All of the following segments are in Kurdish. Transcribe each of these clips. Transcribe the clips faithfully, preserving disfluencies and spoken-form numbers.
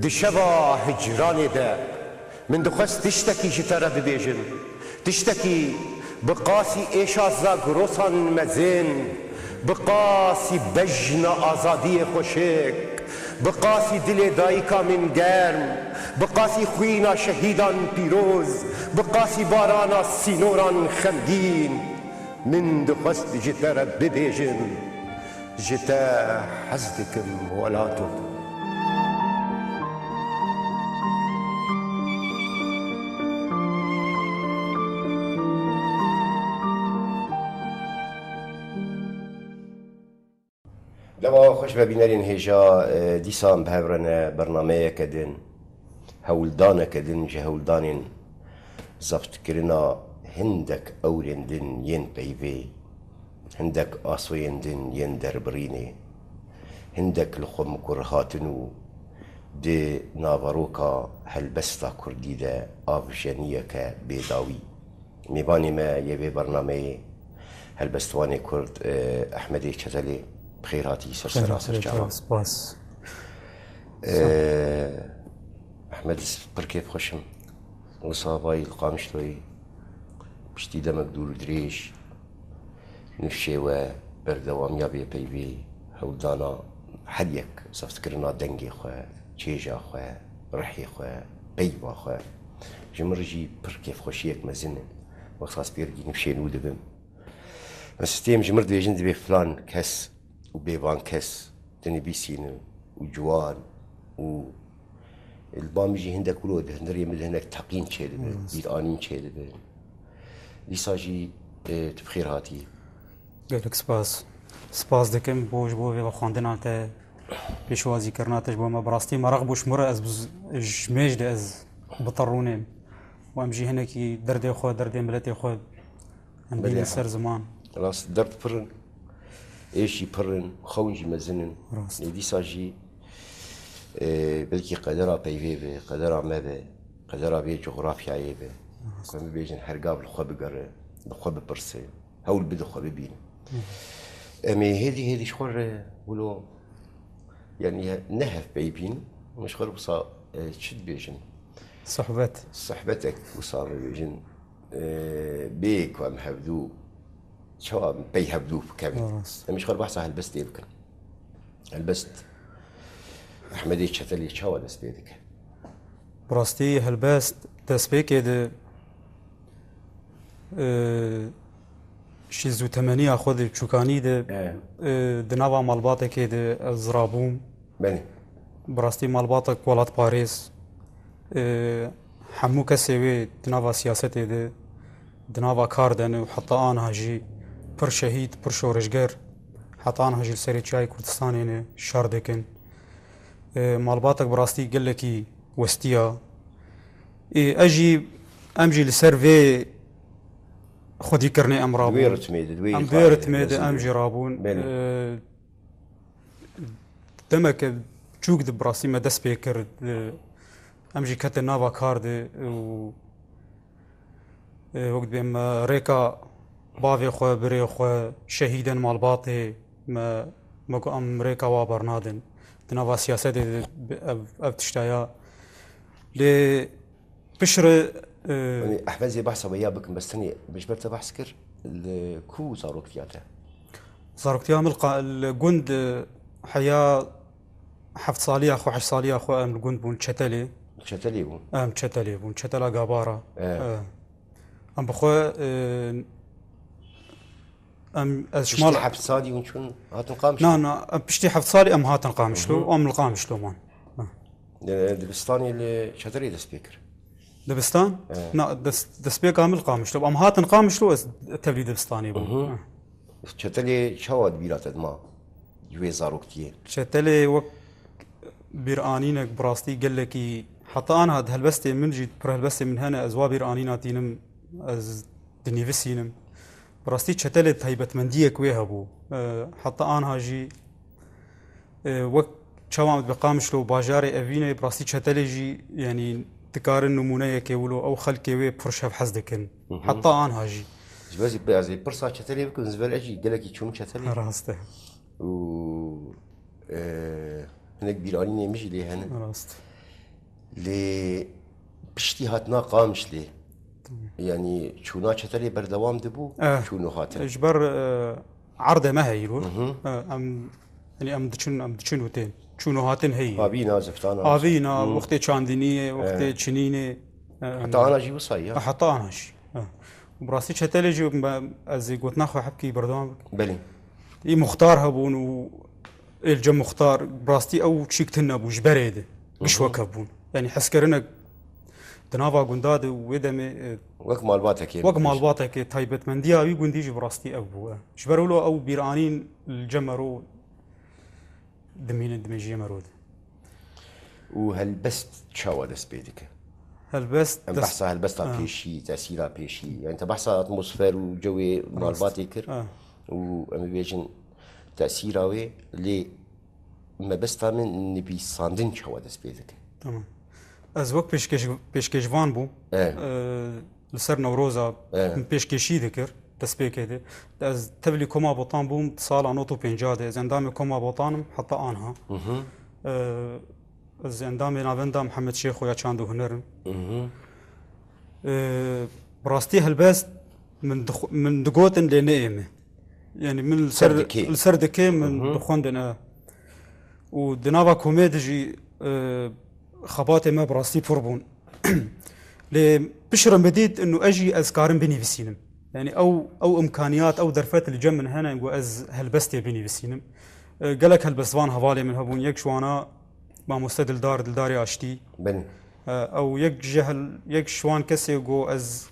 Di şeva hicranê de min dixwest tiştekî ji te re bibêjim. Tiştekî bi qasî êşa zagrosan mezin, bi qasî bejna azadiyê xweşik, bi qasî dilê dayika min germ, bi qasî xwîna şehîdan pîroz, bi qasî barana sînoran xemgîn, min dixwest ji te re bibêjim. Ji te hez dikim welato. Dema xweş be bînerên hêja, e, dîsa em bi hev re ne bernameyeke din, hewldaneke din ji hewldanên zeftkirina hindek ewrên din yên peyvê, hindek asoyên din yên derbirînê, hindek li xwe mikur hatin û di naveroka helbesta kurdî de avjeniyeke bêdawî. Mêvanê me yê vê bernameyê helbestvanê kurd, e, Ehmedê Çetelê, bi xêr hatî ser sera ser çavan. Spas. E, Ehmed, ez pir kêfxweş im. Wisa vayî li Qamişloyê, piştî demek dûr û dirêj, nifşê we berdewamiya vê peyvê, hewldana her yek zeftkirina dengê xwe, çêja xwe, rihê xwe, peyva xwe, ji min re jî pir kêfxweşiyek mezin e. Wexta ez pêrgî nifşên wî dibim, min stêm ji min re dibêjin, divê filan kes û bêvan kes dinivîsînin û ciwan û li ba min jî hindek wilo di hundirê min de hinek teqîn çêdibe, Hmm. bîranîn çêdibe. Dîsa jî, e, tu bi xêr hatî. Gelek spas. Spas dikim bo, ji bo vê vexwendina te, pêşwazîkirina te ji bo me. Bi rastî meraq bû ji min re ez bi z-, ji mêj de ez biterûnêm. Û em jî hinekî derdê xwe, derdê miletê xwe em Belê bînin ha. ser ziman. Rast, derd pir in. Êş jî pir in, xewn jî mezin in. Rast. Lê dîsa jî, e, belkî qedera peyvê be, qedera me be, qedera vê cografyayê be. Rast. Ku em bibêjin her gav li xwe bigere, li xwe bipirse, hewl bide xwe bibîne. Hı. Em ê hêdî hêdî ji xwe re wilo, yanî ne hevpeyvîn, em ji xwe re wisa, e, çi dibêjin? Sohbet. Sohbetek wisa bibêjin, e, bê ku em hevdû, çawa em pey hevdû bikevin. Rast. Em ji xwe re behsa helbestê bikin. Helbest Ehmedê Çetelê çawa dest pê dike? Bi rastî helbest destpêkê de, e, şî zûtemeniya xwe de, çûkanî de, E. e, di nava malbatekê de ez rabûm. Belê. Bi rastî malbatek welatparêz, e, hemû kesê wê di nava siyasetê de, di nava kar de ne û heta anha jî pir şehîd, pir şoreşger, heta anha jî li serê çiyayê Kurdistanê ne şer dikin. E, malbatek bi rastî gelekî westiya. E, ez jî, em jî li ser vê xwedîkirinê em Di wê rabûn. ritmê de, di wê Em di wê îfadê de ritmê de mezin em de. jî rabûn. Belê. E, demeke çûk de bi rastî me dest pê kir. E, em jî ketin nava kar de û, e, wek dibê me rêka bavê xwe, birê xwe, şehîdên malbatê me, me got em rêka wa bernadin. Di nava siyasetê de bi-, ev, ev tişta ya. Lê piştre, e, Yanî Ehmed zê behsa we ya bikin, bes tenê min ji ber te behs kir, li ku zaroktiya te? Zaroktiya min li qa-, li gund, e, heya heft saliya xwe, heşt saliya xwe em li gund bûn Çetelê. Çetelê bûn? Em Çetelê bûn, Çetela Gabara. E. E. Em bi xwe, e, em, ez Piştî şima heft salî hûn çûn hatin Qamişlo? Na, na, em piştî heft salî em hatin Qamişlo, Mhm. em li Qamişlo man. Ha. E, dibistanê li Çetelê dest pê kir? Dibistan? E. Na, dest, destpêka min li Qamişlo. Em hatin Qamişlo, ez tevlî dibistanê bûm. Mhm. Ha. Çetelê çawa di bîra te dima? Ji wê zaroktiyê. Çetelê wek bîranînek bi rastî gelekî, heta anha di helbestê min jî, pir helbestê min hene, ez wa bîranîna tînim, ez dinivîsînim. Bi rastî Çetelê taybetmendiyek wê hebû. E, heta anha jî, e, wek çawa em dibê Qamişlo bajarê evîn e, bi rastî Çetelê jî, yanî dikarin nimûneyekê wilo, ew xelkê wê pir ji hev hez dikin. Hı hı. Heta anha jî. Ji ber zî, ez ê pirsa Çetelê bikim, ji ber ez jî gelekî çûm Çetelê. Rast e. Û, e, hinek bîranînê min jî lê hene. Rast. Lê piştî hatina Qamişlê, yanî çûna çetelê berdewam dibû, Eh, çûn û hatin. Ji ber, eh, erdê me heyî bû. Mhm. Eh, em, yanî em diçin, em diçin û tên. Çûn û hatin heyî. Havîna, ziftana. Havîna, Hmm. wextê çandiniyê, wextê Eh. çinînê, eh, em Heta ana jî wisa ya. Eh, heta ana jî. Eh. Bi rastî çetelê jî me, ez ê gotina xwe hebkî berdewam bikim. Belê. Ê muxtar hebûn û êlce muxtar, bi rastî ew çîk tune bû ji berê de. Giş Hı hı. wek hev bûn. Yanî hezkirinek di nava gunda de û wê demê, e, Wek malbatekê wek bû. malbatekê taybetmendiya wî gundî jî bi rastî ew bû, e. Ji ber wilo ew bîranîn li cem mero dimînin, di mejiyê mero de. Û helbest çawa dest pê dike? Helbest Em dest behsa helbesta Ha. pêşî, tesîra pêşî. Yani te behsa atmosfer û cewê Rast. malbatê kir. Ha. Û em bibêjin tesîra wê lê mebesta min nivîsandin çawa dest pê dike? Tamam. Ez wek pêşkêş-, pêşkêşvan bûm. E. E, li ser Newroza E. min pêşkêşî dikir, destpêkê de. Ez tevlî Koma Botan bûm, sala nod û pêncî de. Ez endamê Koma Botan im heta anha. Hı hı. E, ez endamê Navenda Mihemed Şêxo ya Çand û Huner im. Hı hı. E, bi rastî helbest min dixu-, min digotin lê neyê min. Yanî min li Ser ser, dikê. li ser dikê min Hı hı. dixwendin, e. Û di nava komê de jî, e, xebatê me bi rastî pir bûn. Lê piştre min dît inu ez jî ez karim binivîsînim. Yanî ew, ew imkaniyat, ew derfet li cem min hene ku ez helbestê binivîsînim. E, gelek helbestvan hevalê min hebûn. Yek ji wana mamoste Dildar, Dildarê Aştî. Belê. E, ew yek ji hel-, yek ji wan kesê ku ez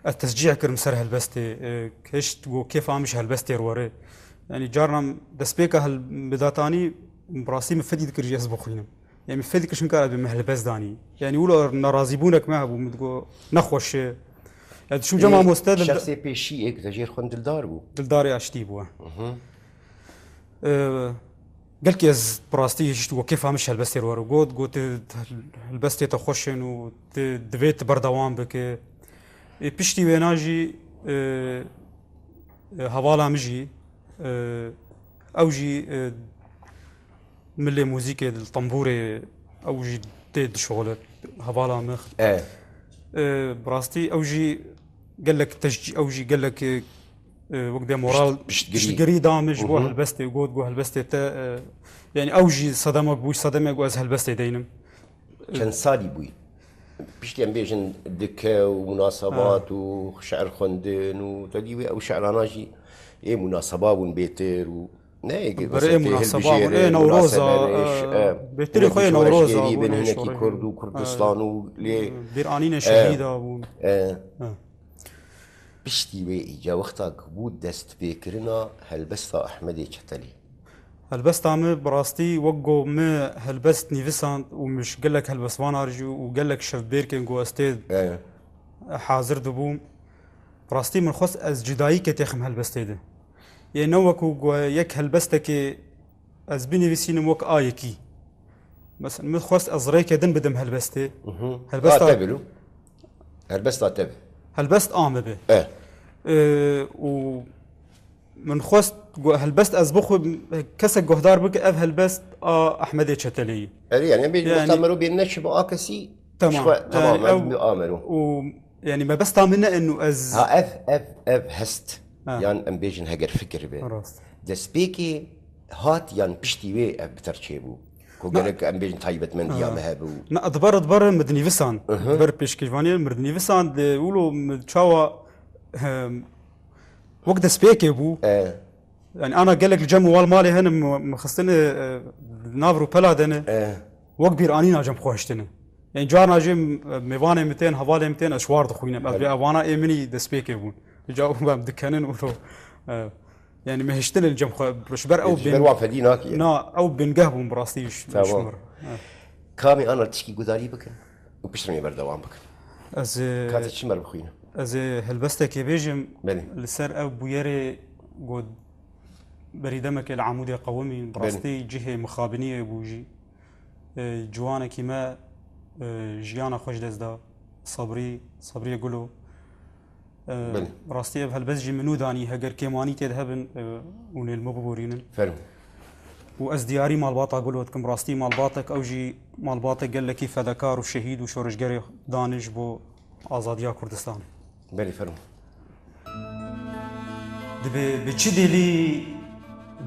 Ez tescîh kirim ser helbestê, e, hişt got kêfa min ji helbestê re were. Yanî carna destpêka hel-, bidatanî bi rastî min fedî dikir jî ez bixwînim. Yanî min fedî dikir ji min kar min helbest danî. Yanî wilo nerazîbûnek me hebû, min digot nexweş e. Ya diçûm cem Ê, mamoste dil- şexsê pêşî ê ku te jêr xwend Dildar bû? Dildarê Aştî bû. Hı hı. E, gelkî ez bi rastî hişt got kêfa min ji helbestê re were. Got, got, "Tu helbestê te xweş in û tu divê tu berdewam bike." Ê, piştî wêna jî, e, e, hevala min jî, e, ew jî, e, milê muzîkê, li tembûrê, ew jî tê dişoxile hevala min. E. E, bi rastî ew jî gelek teşcî-, ew jî gelek, e, e, wek de moral Pişt-, piştgirî. piştgirî da min ji bo Hı hı. helbestê, got, got helbestê te, e, yanî ew jî sedemek bû, sedemek got ez helbestê deynim. Çend salî bûyî? Piştî em bêjin dike û munasebat Ha. û şiir xwendin û tedî wê ew şiirana jî ê munaseba bûn bêtir û ne ê Berê mesela tê munaseba bûn, hilbijêrin, ê Newroza, munasebereş, e, e, bêtirî hinek xwe ê jî Newroza şoreşgerî bûn, bin ê hinekî şore-, Kurd û e, Kurdistan û lê, bîranînê e, şehîda bûn. e. E. Piştî wê îca wexta ku bû destpêkirina helbesta Ehmedê Çetelî. Helbesta min bi rastî wek ku min helbest nivîsand û min ji gelek helbestvanan jî û gelek şevbêrkên ku ez tê E. hazir dibûm, bi rastî min xwest ez cudayî ketêxim helbestê de. Yê ne wekû ku yek helbestekê ez binivîsînim wek a yekî. Mesela min xwest ez rêke din bidim helbestê. Mhm. Helbesta A te bi lo? Helbesta te bi. Helbest a min bi. E. Ee, û min xwest gu-, helbest ez bixwe kesek guhdar bike ev helbest a Ehmedê Çeteleyî. Erê, yani, em bê Yani muhtemelo bê neçibe a kesî Tamam. Şixwe, tamam, Yani ez ew bi a mero. û, yani mebesta min ne inu ez Ha, ev, ev, ev hest. Ha. Yan em bêjin heger fikir be. Rast. Destpêkê hat yan piştî wê ev bi ter çêbû? Ku Na- gerek em bêjin taybetmendiya Ha. me hebû. Na, diber, diber min dinivîsan. Mhm. Diber pêşkêvaniyê min dinivîsan, de wilo min çawa, em, wek destpêkê bû. E. Yani ana gelek li cem wal malê hene, mi, mi xistine, e, nav rûpela dene. E. Wek bîranîna cem xwe hiştine. Yani carna jî, e, mêvanê min tên, hevalê min tên, ez ji war dixwînim. Ez Evet. bê evana ê min î destpêkê bûn. Ca em dikenin û, e, yani me hiştine li cem xwe. Ji ber ew Ji ber bin-, wan fedî nakî. na, ew bingeh bûn bi rastî ji, Tamam. ji mir. Evet. Kamî ana tişkî gudarî bikin û piştre me berdewam bikin. Ez, e, Ka te çi me bixwîne? Ez ê helbestekê bêjim, Belê. li ser ev bûyerê got berî demekê li Amûdê qewimîn, bi Belê. rastî cihê mixabiniyê bû jî. E, ciwanekî me, e, jiyana xwe ji dest da. Sabrî, Sabriyê Gulo. E, Belê. bi rastî ev helbest jî min nû danî, heger kêmanî tê de hebin, e, hûn ê li min biborînin. Fermo. û ez diyarî malbata Gulo dikim. Rastî malbatek, ew jî malbatek gelekî fedekar û şehîd û şoreşgerê dan e ji bo azadiya Kurdistanê. Belê, fermo. Dibê bi çi dilî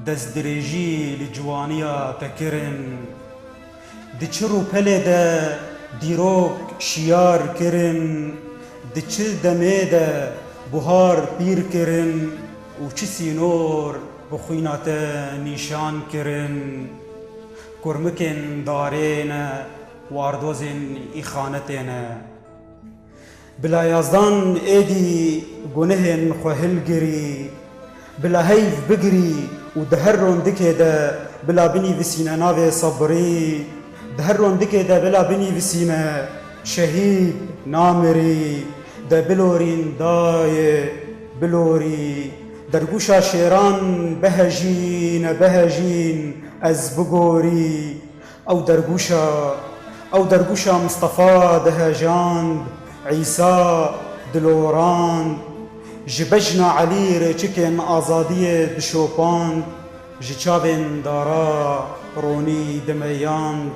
destdirêjî li ciwaniya te kirin? Di çi rûpelê de dîrok şiyar kirin? Di çi demê de buhar pîr kirin? Û çi sînor bi xwîna te nîşan kirin? Kurmikên darê ne, wardozên îxanetê ne. Bila Yazdan êdî gunehên xwe hilgirî, bila heyv bigirî û di her rondikê de bila binîvisîne navê Sebrî, di her rondikê de bila binîvisîne şehîd namirî, de bilorîn dayê, bilorî, dergûşa şêran behejîne, behejîn ez bigorî. Ew dergûşa, ew dergûşa Mistefa dihejand, Îsa dilorand, ji bejna Elî rêçikên azadiyê dişopand, ji çavên dara ronî dimeyand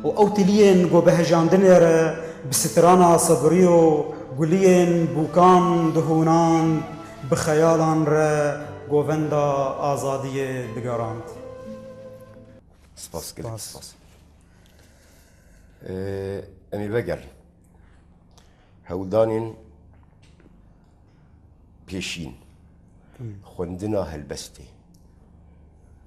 û ew tiliyên ku bi hejandinê re bi strana Sebriyo guliyên bûkan dihûnand, bi xeyalan re govenda azadiyê digerand. Spas, gelek spas. Ee, em ê vegerin. Hewldanên pêşîn. Tamam. Xwendina helbestê.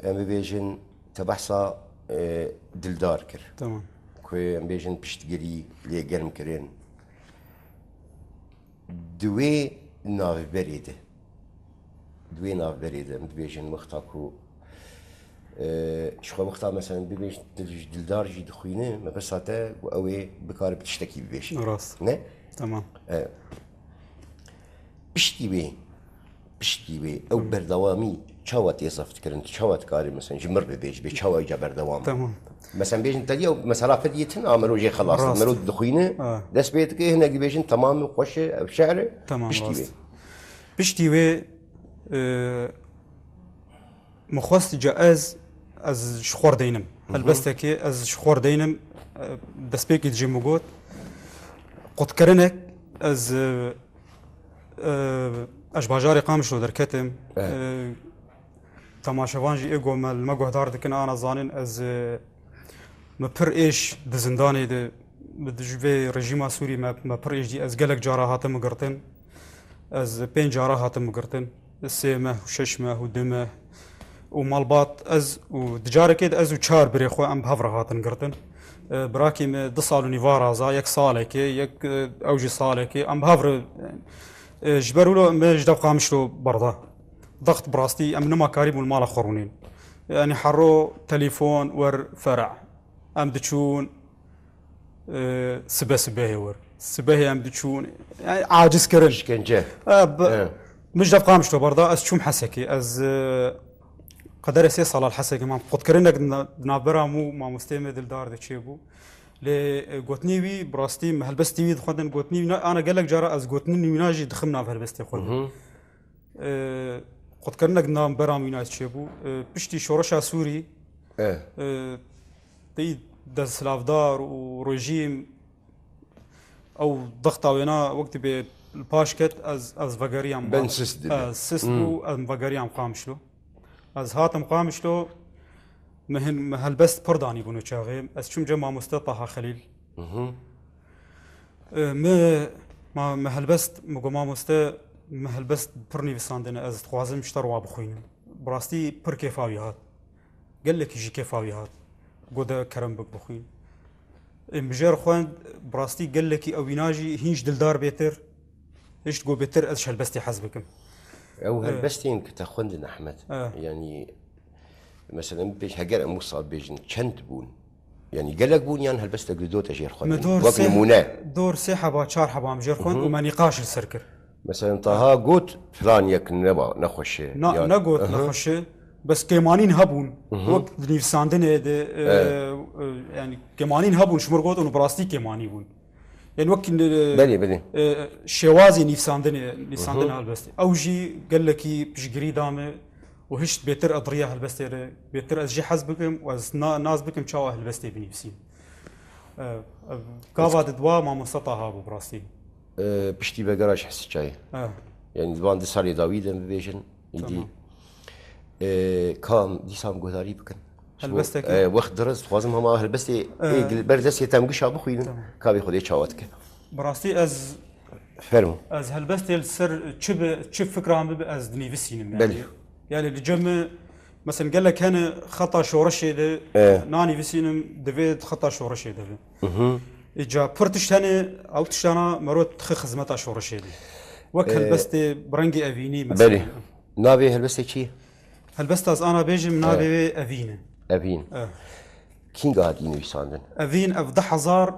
Em bibêjin, te behsa, e, Dildar kir. Tamam. Ku em bêjin piştgirî lê germ kirin. Di wê navberê de, di wê navberê de, em dibêjin wexta ku, e, ji xwe wexta, meselen, bibêjin dil-, Dildar jî dixwîne, mebesta te ku ew ê bikare bi tiştekî bibêje. Rast. Ne? Tamam. E, piştî wê, piştî wê ew berdewamî çawa tê zaf dikirin? Tu çawa dikarî, meselen, ji mir bibêj bê, çawa îca berdewam? Tamam. Meselen, bêjin te diya mesela fediyê tin a mero jê xelas, rast, mero dixwîne, ha, dest pê dike, hinek dibêjin temam e, xweş e, ev şehr e, tamam, piştî rast, wê. Piştî wê, e, min xwest ca ez, ez ji xwe deynim. Hı hı. Helbestekê ez ji xwe deynim, e, destpêkê dijî min got, qutkirinek, ez, e, e, ez ji bajarê Qamişlo derketim. Evet. E, Temaşevan jî ê ku me, li me guhdar dikin, ana zanin ez, e, me pir êş di zindanê de, me di ji vê rejîma Sûrî me, me pir êş dî. Ez gelek cara hatim girtin. Ez pênc cara hatim girtin. Sê meh û şeş meh û du meh û malbat ez û di carekê de ez û çar birê xwe em bi hev re hatin girtin. E, birakî me du sal û nîva raza, yek salekê, yek, e, ew jî salekê, em bi hev re, e, ji ber wilo me ji dev Qamişlo berda. Dext bi rastî em nima karîbûn mala xwe rûnên. Yanî hero telefon wer fera. Em diçûn, e, sibe sibehê wer. Sibehê em diçûn. Yanî aciz kirin. İşkence. E, bi-, He. Min ji dev Qamişlo berda, ez çûm Hesekê. Ez, e, qederê sê sala li Hesekê mam. Qutkirinek di na-, di navbera min û mamosteyê me Dildar de çêbû. Lê, e, gotinê wî, bi rastî min helbestê wî dixwendin, gotinê wî na-, ana gelek cara ez gotinên wîna jî dixim nav helbestê xwe de. Hı hı. E, qutkirinek di navbera min wîna çêbû. E, piştî şoreşa Sûrî, E. e, tey desthilatdar û rejîm ew dexta wêna wek dibê li paş ket, ez, ez vegeriyam. Ben sist dibe. E, sist Hmm. bû, em vegeriyam Qamişlo. Ez hatim Qamişlo, me hin, me helbest pir danî bûn û çaxê. Ez çûm cem mamoste Taha Xelîl. Mhm. E, me, ma, me helbest, me got, "Mamoste, me helbest pir nivîsandine, ez dixwazim ji te re wa bixwînim." Bi rastî pir kêfa wî hat. Gelekî jî kêfa wî hat. Got, "De kerem bik bixwîn." Ê, min jê re xwend, bi rastî gelekî ew wîna jî hîn ji Dildar bêtir, hişt got bêtir ez ji helbestê hez bikim. Ew E. helbestên ki te xwendin, Ehmed, E. yanî, meselen, pêş heger em wisa bêjin, çend bûn? Yanî gelek bûn yan helbestek li dot e jêr xwendin? Me dor Wek sê, nimûne. dor sê heba, çar heba em jêr xwend Mhm. û me nîqaş li ser kir. Meselen, Taha got, filan yek neba, nexweş e. Na, Ya- negot Aha. nexweş e. Bes kêmanîn hebûn. Mhm. Wek di nivîsandinê de, e, Evet. e, yanî kêmanîn hebûn, ji mir got, û bi rastî kêmanî bûn. Yanî wek, e, Belê, belê. e, şêwazê nivîsandinê, nivîsandina Mhm. helbestê. Ew jî gelekî piştgirî da me. û hişt bêtir ez di riya helbestê re, bêtir ez jî hez bikim û ez na-, nas bikim çawa helbestê binivîsînim. E, e, gava di dwa mamoste Taha bû bi rastî. E, piştî vegera ji Hesî Çayê. E. Yani di van di salê dawî de em bibêjin, îdî. Tamam. E, kam dîsa em guhdarî bikin. Helbestekê. E, wext diris, dixwazim hema helbestê, e, ê gil-, ber destê temgişa bixwînim. Tamam. Ka vê Xwedê çawa dike. Bi rastî ez Fermo. Ez helbestê li ser çi bi, çi fikran bibe ez dinivîsînim yani. Belê. Yani li cem min, mesela gelek hene xeta şoreşê de, e, nanivîsînim, divê xeta şoreşê de be. Mhm. Îca pir tişt hene, ew tiştana mero dixe xizmeta şoreşê de. Wek, e, helbestê bi rengê evînî mesela. Belê. Navê helbestê çi ye? Helbesta ez ana bêjim, e, navê wê Evîn e. Evîn. E. Kînga hatî nivîsandin? Evîn ev du hezar,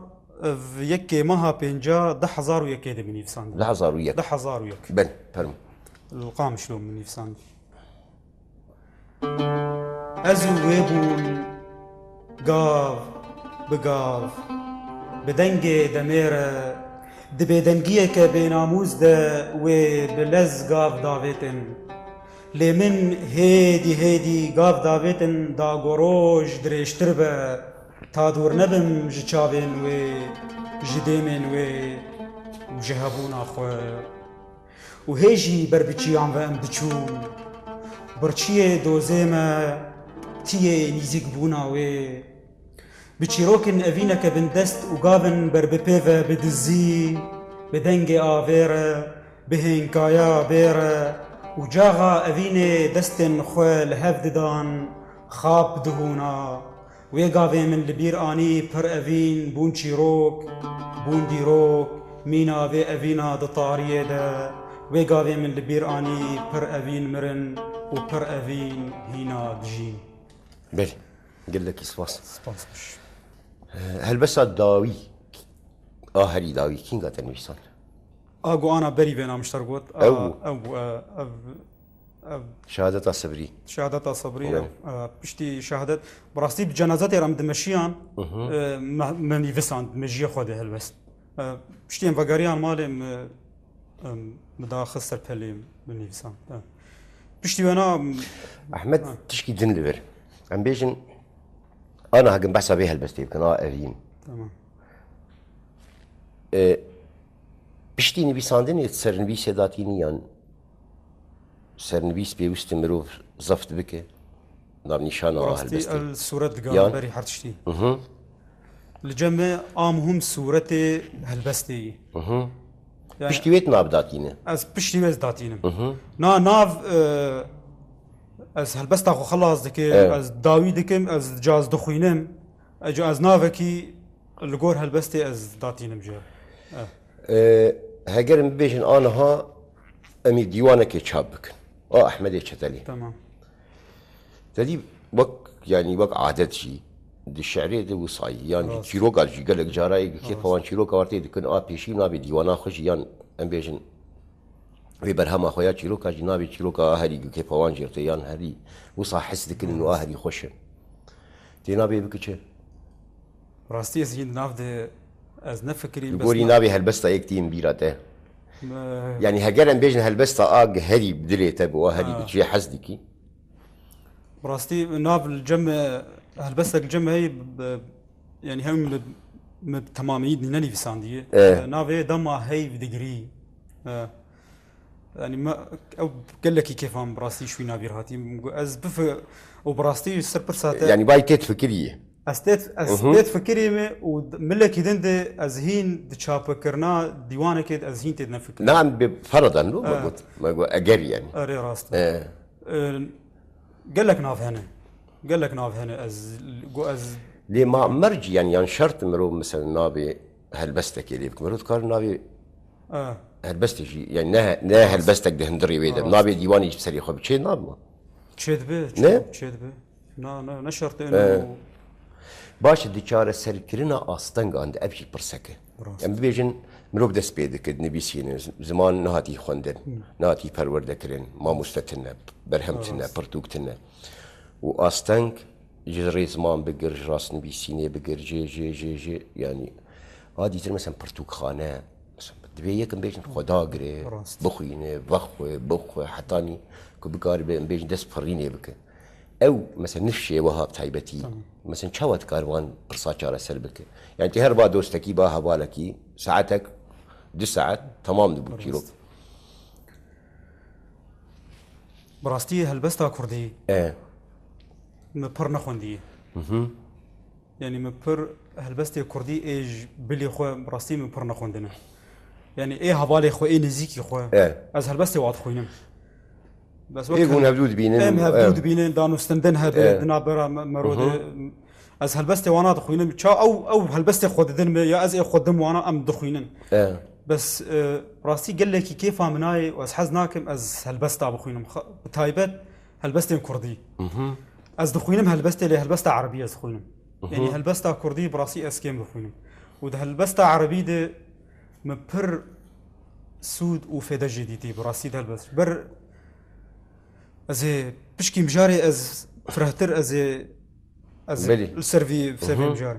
ev yekê meha pênca, du hezar û yekê de min nivîsandin. Du hezar û yek. Du hezar û yek. Ben, fermo. Li Qamişlo min nivîsandin. Ez û wê bûn gav bi gav, bi dengê demê re, di bêdengiyeke bênamûs de wê bi lez gav davêtin. Lê min hêdî hêdî gav davêtin da goroj dirêjtir be, ta dûr nebim ji çavên wê, ji dêmên wê û ji hebûna xwe. Û hê jî ber bi çiyan ve em diçûn. Birçiyê dozê me, tiyê nîzîkbûna wê. Bi çîrokên evîneke bindest û gavin ber bi pê ve bi dizî, bi dengê avê re, bi hênkaya bê re û caxa evînê destên xwe li hev didan, xap dihûna. Wê gavê min li bîr anî pir evîn bûn çîrok, bûn dîrok, mîna vê evîna di tariyê de. Wê gavê min li bîr anî pir evîn mirin û pir evîn hîna dijîn. Belê. Gelekî spas. Spas baş. Helbesta dawî, a herî dawî, kînga te nivîsand? A ku ana berî vê namiştar got. Ew bû. Ew bû, e, ev, ev Şehadeta Sebrî. Şehadeta Sebrî, ew, e, piştî şehadet. Bi rastî bi cenazetê re em dimeşiyan, e, me, me nivîsand, mejiyê xwe de helbest. E, piştî em vegeriyan malê, me, em, me daxist ser pelê, me nivîsand. E. Piştî wena, em, Ehmed, ha, tişkî din li vir. Em bêjin, ana hagin behsa vê helbestê bikin, a Evîn. Tamam. E, piştî nivîsandinê sernivîsê datînî yan sernivîs pêwîst e mirov zeft bike? Navnîşana helbestê. Rastî el sûret digan yan berî her tiştî. Mhm. Li cem me a muhim sûretê helbestê yî. Mhm. Yani piştî wê tu nav datîne? Ez piştî wê datînim. Mhm. Na nav, e, ez helbesta xwe xelas dikim, evet, ez dawî dikim, ez caz dixwînim. Eco ez navekî li gor helbestê ez datînim jê. Eh. E, heger em bibêjin aniha em ê dîwanekê çap bikin. A Ehmedê Çetelî. Tamam. Te dî wek, yanî wek adet jî di şi'rê de wisayî, yan jî, rast, çîroka jî gelek cara yê ku kêfa, rast, wan çîroka wan tê dikin, a pêşî navê dîwana xwe jî, yan em bêjin vê berhema xwe ya çîroka jî navê çîroka a herî ku kêfa wan jê tê, yan herî wisa his dikin û a herî xweş e. Tê navê bike çi? Rastî ez hîn nav de ez nefikirîm. Li gorî navê helbesta yek tî min bîra te? Me- Yanî heger em bêjin helbesta a herî bi dilê te bi, a herî bi çiyê hez dikî. Bi rastî nav li cem, helbestek li cem heyî, bi, yanî hem min, min bi temamî nenivîsandiye. E. Navê dema heyv digirî. E. Yanî me, ew gelekî kêfa min bi rastî ji wî navî hatî. Min got, ez bifi-, û bi rastî ser pirsa te. Yanî bay tê difikirî. Ez tê, ez, mhm, tê difikirî me û d-, milekî din de ez hîn di çapekirina dîwanekê de ez hîn tê dinefikirî. Na, em bi feradan lo, me, evet, got, me got eger yanî. Erê rast e. E. E, gelek nav hene. Gelek nav hene ez, got ez. Lê ma merc yanî yan şert mirov mesela navê helbestekê lê bike. Mirov dikare navê, e, helbestê jî, yanî ne, ne, rast, helbestek di hundirê wê de. Rast. Navê dîwanê jî bi serê xwe bi çê nabima. Çê dibe, ne? Çê, çê dibe. Na, na, ne şert e, e, eno. Baş e, di çareserkirina astengan de ev jî pirsek e. Rast. Em bibêjin, mirov dest pê dike, dinivîsîne, z-, ziman nehatî xwendin, hmm, nehatî perwerdekirin, mamoste tune, berhem tune, rast, pirtûk tune. Û asteng ji rêziman bigir, ji rastnivîsînê bigir, jê, jê, jê, jê, yanî a dîtir mesela pirtûkxane, mesela divê yekim bêjin xwe dagire, rast, bixwîne, vexwe, bixwe, hetanî ku bikaribe, em bêjin, dest pirînê bike. Ew, mesela, nifşê wiha bi taybetî, Tamam. mesela, çawa dikare van pirsa çareser bike? Yani, tê her ba dostekî, ba hevalekî, saetek, du saet, tamam dibû çîrok. Rast. Bi rastî helbesta kurdî E. min pir nexwendiye. Mhm. Yanî min pir helbestê kurdî ê ji bilî xwe bi rastî min pir nexwendine. Yanî ê hevalê xwe, ê nêzîkî xwe, E. ez helbestê wa dixwînim. Bes Ê wek hûn hevdû dibînin, Em hevdû e. dibînin, danûstendin hebe, E. di navbera me-, mero de. Mhm. Ez helbestê wana dixwînim. Ça ew, ew helbestê xwe didin me, ya ez ê xwe dim wana, em dixwînin. E. Bes, e, rastî gelekî kêfa min nayê û ez hez nakim ez helbesta bixwînim. Xa-, bi taybet helbestên kurdî. Mhm. Ez dixwînim helbestê, lê helbesta erebî ez dixwînim. Mhm. Yanî helbesta kurdî bi rastî ez kêm dixwînim. Û di helbesta erebî de min pir sûd û fêde jê dîtî, bi rastî de helbest. Ji ber ez ê pişkî mijarê ez firehtir, ez ê, ez Belê. li ser vî, ser vê Mhm. mijarê.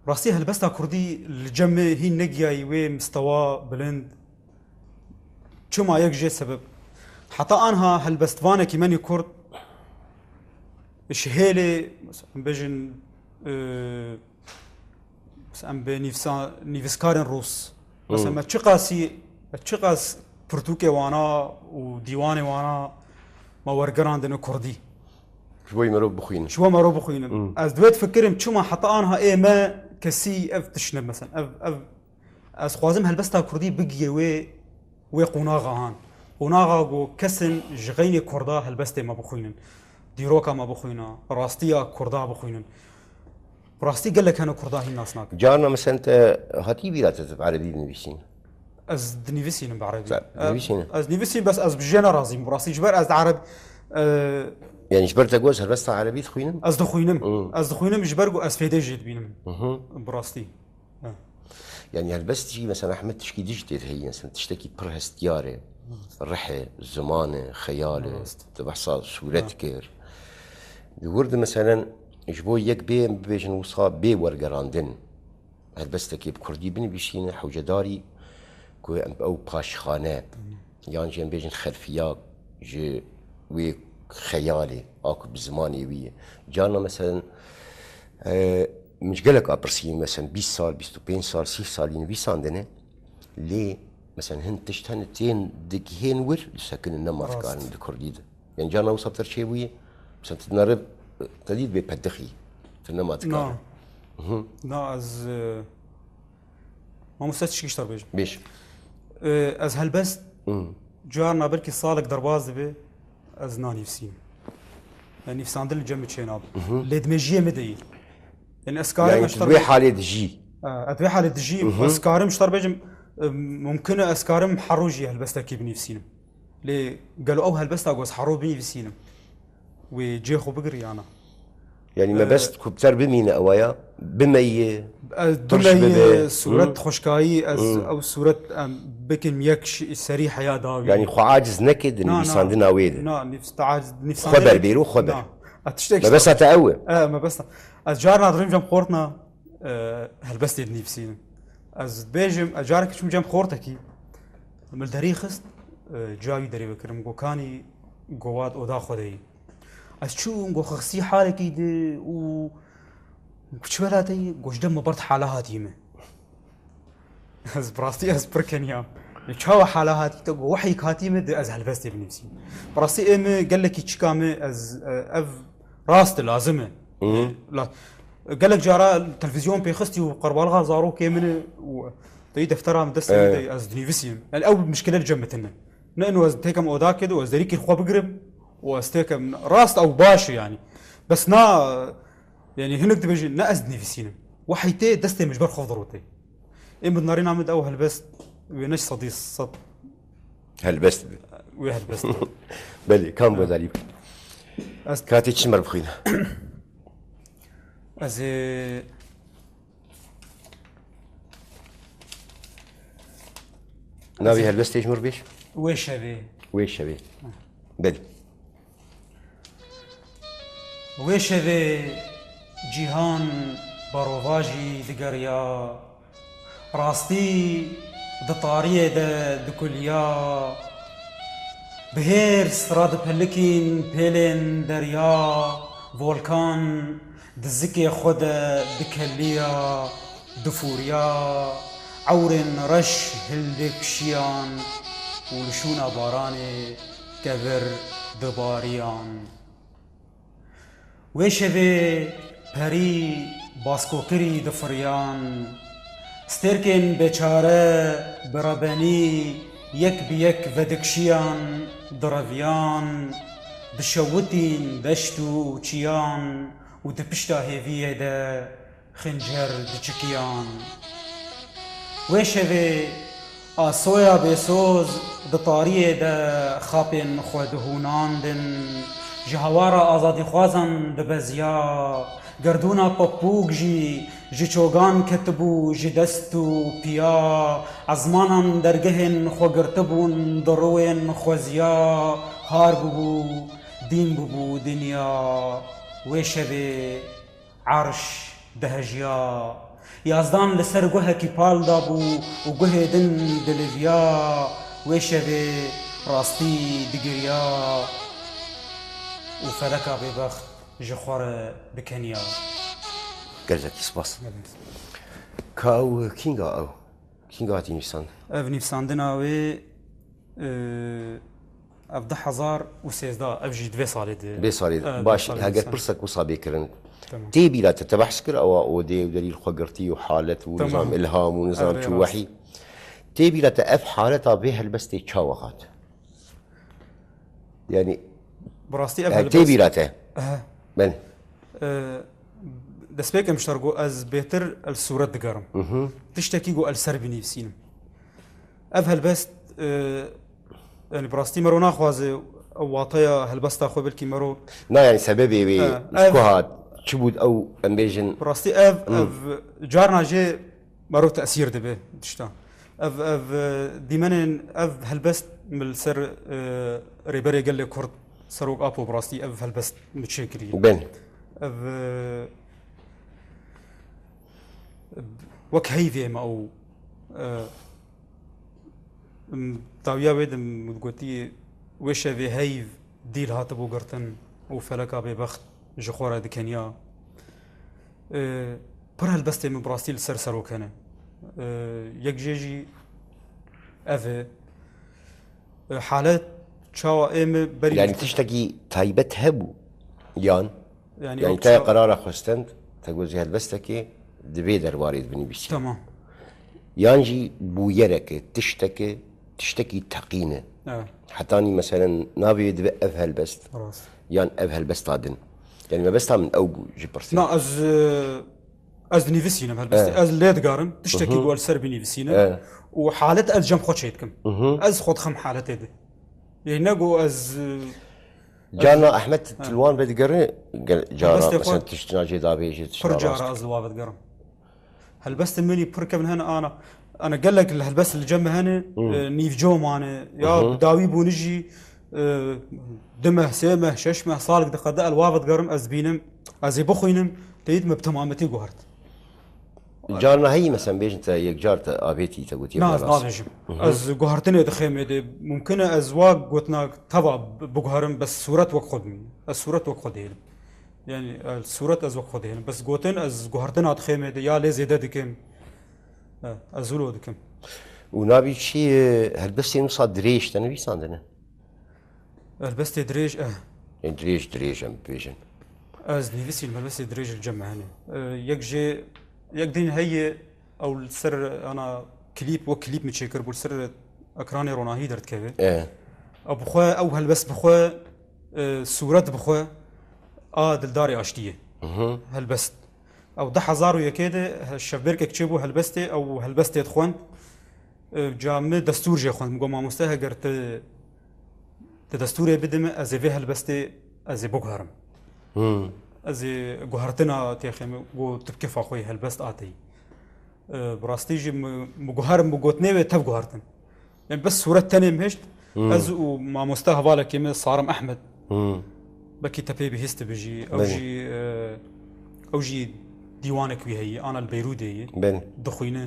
Rastî helbesta kurdî li cem me hîn negiyayî wê mistewa bilind. Çima yek jê sebeb? Heta anha helbestvanekî menî kurd ji hêlê, mesela, em bêjin, e, mesela, em bê nivîsa-, nivîskarên rûs. Mesela, Hmm. me çiqasî, me çiqas pirtûkê wana û dîwanê wana me wergerandine kurdî. Ji bo yî merov bixwînin. Ji bo merov bixwînin. Hmm. Ez di wê difikirim, çima heta anha ê me kesî ev tişt ne, mesela, ev, ev, ez xwazim helbesta kurdî bigiye wê, wê qonaxa han. Qonaxa ku kesin ji xeynê kurda helbestê me bixwînin. Dîroka me bixwîna, rastiya kurda bixwînin. Bi rastî gelek hene kurda hîn nas nakin. Carna mesela te hatî bîra te bi erebî binivîsîn? Ez dinivîsînim bi erebî. Sen E, dinivîsîne? Ez nivîsîm, bes ez bi jê ne razîm. Bi rastî ji ber ez di ereb, e, Yani ji ber te got helbesta erebî dixwînim? Ez dixwînim. Hmm. Ez dixwînim ji ber ku ez fêdê jê dibînim. Mhm. Bi rastî. E. Yani helbest jî mesela Ehmed tişkî dî jî tê de heyî, mesela tiştekî pir hestiyar e. Rih e, ziman e, xeyal e. Rast. Tu behsa sûret Ha. kir. Di wir de mesela ji bo yek bê, em bibêjin wisa bê wergerandin. Helbestekê bi kurdî binivîsîne, hewcedarî ku em ew paşxane, yan jî em bêjin xelfiya ji wê xeyalê, a ku bi zimanê wî ye. Carna, meselen, e, min ji gelek a pirsî, meselen, bîst sal, bîst û pênc sal, sî salî nivîsandine, lê, meselen, hin tişt hene tên digihên wir, disekinin, nema Rast. dikarin di kurdî de. Yani carna wisa ter çêbûyî, mesela tu dinare, te dît bê pedixî, tu nema dikare. Na. Mhm. Na, ez, e, mamoste çi kiştar bêjim. Bêj. E, ez helbest, Hmm. carna belkî salek derbaz dibe, ez nanivîsînim. Yani nivîsandin li cem min çênabe. Mhm. Lê di mejiyê min de yî. Yani ez karim Yani ez tu ştar dibê bêjim. halê dijî. E, ez dibê halê dijî, Mhm. ez karim ştar bêjim, e, mumkin e ez karim her rojî helbestekî binivîsînim. Lê gelo ew helbesta ku ez hero binivîsînim, wê cê xwe bigirî yana? Yani Ee, mebest ku bi te re bimîne ewa ya, bimeyî, Ez tirş bimeyî, bibe. sûret Hı? xweşkayî, ez Hı. ew sûret em bikim yek ş-, serî heya dawî. Yani xwe aciz neke di Na, na. nivîsandina wê de. Na, nivs-, ta aciz, Xwe nivîsandinê ber bêro, xwe ber. Na. A tiştek Mebesta te ew e. E, mebesta. Ez carna dirim cem xortna, e, helbestê dinivîsînim. Ez dibêjim, ez carek çûm cem xortekî, min li derî xist, e, cawî derê vekirim, gokanî govat oda xwe de yî. Ez çûm, go xistî halekî di û go çi wela te yî, go ji dem me bert hala hatî me. Ez bi rastî ez pir keniyam. Çawa hala hatî te, go wehî hatî me di ez helbestê binivîsîm. Bi rastî ê min gelekî çika me ez, e, ev rast e, lazim e. Hı. La, gelek cara televîzyon pêxistî û qerbalxa zarokê min e û teyî deftera min destê min Ee. de ez dinivîsîm. Yani ew mişkile li cem min tune. Ne ino ez têkem odakê de û ez derîkî xwe bigirim û ez têkem rast ew baş e yani. Bes na, yani hinek dibêjin ne ez dinivîsînim. Wehî tê destê min ji ber xwe dirotê. Ê min narîna min de ew helbest wê ne sedî sed. Helbest bi. Wê helbest. Belê, kam Ha. godarî bike. Ez Katê çi mer bixwîne? Ez ê Navê helbestê ji mir bêj? Wê şevê. Wê şevê. Belê. Wê şevê cîhan berovajî digeriya, rastî di tariyê de dikuliya. Bihêr sira dipelikîn pêlên derya, volkan di zikê xwe de dikeliya, difûriya, ewrên reş hildikişiyan û li şûna baranê kevir dibariyan. Wê şevê perî baskokirî difiriyan. Stêrkên bêçare bi rebenî yek bi yek vedikşiyan, direviyan, dişewitîn deşt û çiyan û di pişta hêviyê de xincer diçikiyan. Wê şevê asoya bêsoz di tariyê de xapên xwe dihûnandin, ji hawara azadîxwazan dibeziya, gerdûna pepûk jî ji çogan ketibû ji dest û piya, ezmanan dergehên xwe girtibûn di riwên xweziya, har bûbû, dîn bûbû dinya. Wê şevê Erş dihejiya. Yazdan li ser guhekî pal dabû û guhê din diliviya. Wê şevê rastî digiriya û feleka bêbext ji xwe re dikeniya. Gelekî spas. Gelek. Ka ew kînga ew? Kînga hatî nivîsandin? Ev nivîsandina wê, e, ev du hezar û sêzdeh, ev jî di vê salê de. Vê salê de. E, baş, vê salê heger de. Pirsek wisa bê kirin. Tamam. Tê bîra te, te behs kir ewa odê û delîl xwegirtî û halet û Tamam. nizam ilham û nizam Ev ê çû rast. wehî. Tê bîra te ev haleta vê helbestê çawa hat? Yani, Bi rastî ev e, helbest tê bîra te. Ehe. Ben. E, destpêk em ji te re got, ez bêtir el sûret digerim. Mhm. Tiştekî got el ser binivîsînim. Ev helbest, e, yani bi rastî mero naxwaze ew wateya helbesta xwe belkî mero Na, yani sebebê wê Ha, ji ev ku hat, çi bû ew em bêjin? Bi rastî ev, Hmm. ev carna jê mero tesîr dibe tişta. Ev, ev, e, dîmenên ev helbest min li ser, e, Rêberê Gelê Kurd, Serok Apo bi rastî ev helbest min çêkirî. Ben. Ev, e, wek heyvê me ew, e, m, dawiya wê de min gotî, wê şevê heyv dîl hatibû girtin û feleka bêbext ji xwe re dikeniya. E, pir helbestê min bi rastî li ser serok hene. E, yek jê jî ev e. E, halet çawa ê min berî Yani tiştekî taybet hebû yan? Yani Yani ew te çawa qerara xwestin, te got ji helbestekê di vê derbarê de binivîsî. Tamam. Yan jî bûyereke, tişteke, tiştekî teqîn e. Evet. Hetanî meselen navê wê dibe ev helbest. Rast. Yan ev helbesta din. Yani mebesta min ew bû ji pirsê. Na, ez, e, ez dinivîsînim helbestê. Evet. Ez lê digarim. Tiştekî Hı hı. ku ez ser binivîsînim. Evet. Û halet ez cem xwe çêdikim. Hı hı. Ez xwe dixim haletê de. Yê ne ku ez, e, Carna Ehmed Tilwan vedigerin, gel-, cara Helbestê xwe mesela tiştina jê dabêjê, tiştina pir cara rast. Ez li wa vedigerim. Helbestên min jî pir kevin hene ana. Ana gelek li helbest li cem me hene, Hmm. e, nîvco mane, ya Mhm. bi dawî bûne jî, e, du meh, sê meh, şeş meh, salek diqede el wa vedigerim, ez dibînim, ez ê bixwînim, teyîd me bi temametî guhert. Carna heyî, mesela, bêjin te yek car te avêtî, te gotiye Na, ez bela rast. nabêjim. Mhm. Ez guhertinê dixêmê de, mumkin e ez wa gotina teva bi-, biguherim, bes sûret wek xwe dimîne. Ez sûret wek xwe dihêlim. Yani, ez sûret ez wek xwe dihêlim. Bes gotin ez guhertina dixêmê de ya lê zêde dikim. E, ez wilo dikim. Û navî çi, e, helbestên wisa dirêj te nivîsandine? Helbestê dirêj, eh. Ên dirêj, dirêj em bibêjin. Ez nivîsîm helbestê dirêj li cem me hene. Eh, yek jê, yek din heye, ew li ser ana klîp, wek klîp min çêkir bû, li ser ekranê ronahî derdikeve. Eh. Ew bi xwe, ew helbest bi xwe, eh, sûret bi xwe, a dildarê aştiyê. Mhm. Helbest. Ew du hezar û yekê de he-, şevbêrkek çêbû helbestê, ew helbestê dixwend. E, ca min destûr jê xwend. Min got, "Mamoste, heger tu, tu destûrê bide min, ez ê vê helbestê, ez ê biguherim." Hmm. Ez ê guhertina têxê min, got, "Tu bi kefa xwe yî, helbest a te yî." E, bi rastî jî min, min guherim, min gotinê wê tev guhertin. Yani bes sûret tenê min hişt, Hmm. ez û mamoste hevalekê min Sarim Ehmed. Hmm. Belkî te pê bihîst dibe jî. Ew Belê. jî, e, ew jî dîwanek wî heye, ana li Beyrûdê ye. Belê. Dixwîne.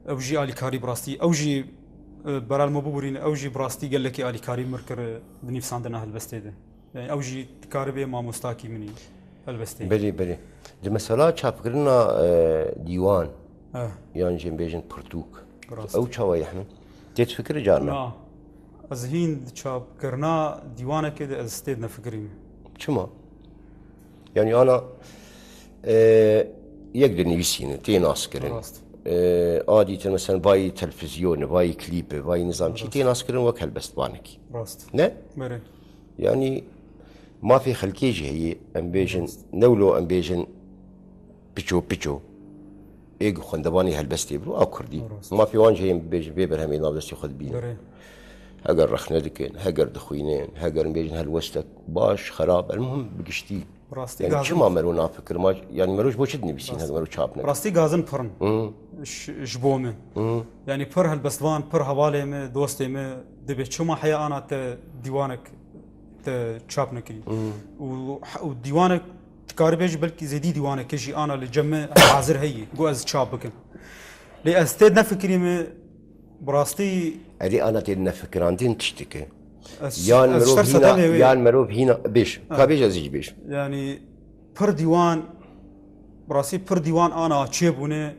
Ew jî alîkarî bi rastî. Ew jî E, Beral Mobû Burîn, ew jî bi rastî gelekî alîkarî min kir, e, di nivîsandina helbestê de. Yani ew jî dikaribê mamostakî min î helbestê. Belê, belê. Di mesela çapkirina, e, dîwan, Eh, yan jî em bêjin pirtûk, rast. Ew çawa ye hemî? Tê difikirî carna? Na. Ez hîn di çapkirina dîwanekê de ez tê de nefikirîm. Çima? Yani ana, e, yek dinivîsîne, tê naskirin. Rast. E, a dîtir mesela vayî televîzyonê, vayî klîpê, vayî nizam çî, tê naskirin wek helbestvanekî. Rast. Ne? Berê. Yani mafê xelkê jî heye, em bêjin, ne wilo em bêjin piço piço. Ê ku xwendevanê helbestê bû, a kurdî. Rast. Mafê wan jî heye em bêjin vê berhemê navdestê xwe dibînin. Berê. Heger rexne dikin, heger dixwînin, heger em bêjin helwestek baş, xerab, elmuhim bi giştî. Rastî Yani gazin. Çima mero nafikir? Ma, yani mero ji bo çi dinivîsîn, heger mero çap nekin? Rastî gazin pirin. Ji, ji bo min. Yani pir helbestvan, pir hevalê min, dostê min dibê çima heya ana te dîwanek te çap nekirî. Û, û dîwanek dikarî bêjî belkî zêdî dîwanekê jî ana li cem min hazir heye. Got ez çap bikim. Lê ez tê nefikirî min bi rastî Erê ana tê nefikirandin tiştike. ez, Yan ez merov şer hîna, sedemê wê. Yan merov hîna, bêj. Ka bêj ez jî bêj. Yani pir dîwan, bi rastî pir dîwan ana çêbûne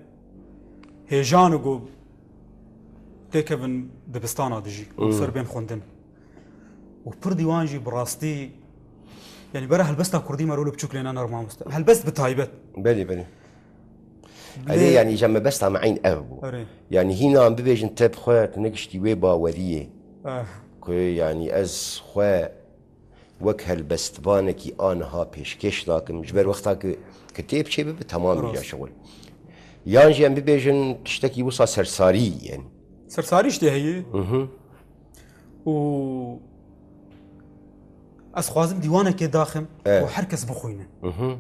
hêjan û ku têkevin dibistana dijî û ser bên xwendin. Û pir dîwan jî bi rastî, yani bera helbesta kurdî mero li biçûk lê nenar mamoste. Helbest bi taybet. Belê, belê. Erê yani îja mebesta me eyn ev bû. Erê. Yani hîna em bibêjin te bi xwe tu negiştî wê baweriyê. Eh, Ku yani ez xwe wek helbestvanekî aniha pêşkêş nakim. Ji ber wexta ku, ku tê biçê bibe temam Rast. Ya şixul. Yan jî em bibêjin tiştekî wisa sersarî yani. Sersarî işte heye. Û ez xwazim dîwanekê daxim Evet. û her kes bixwîne.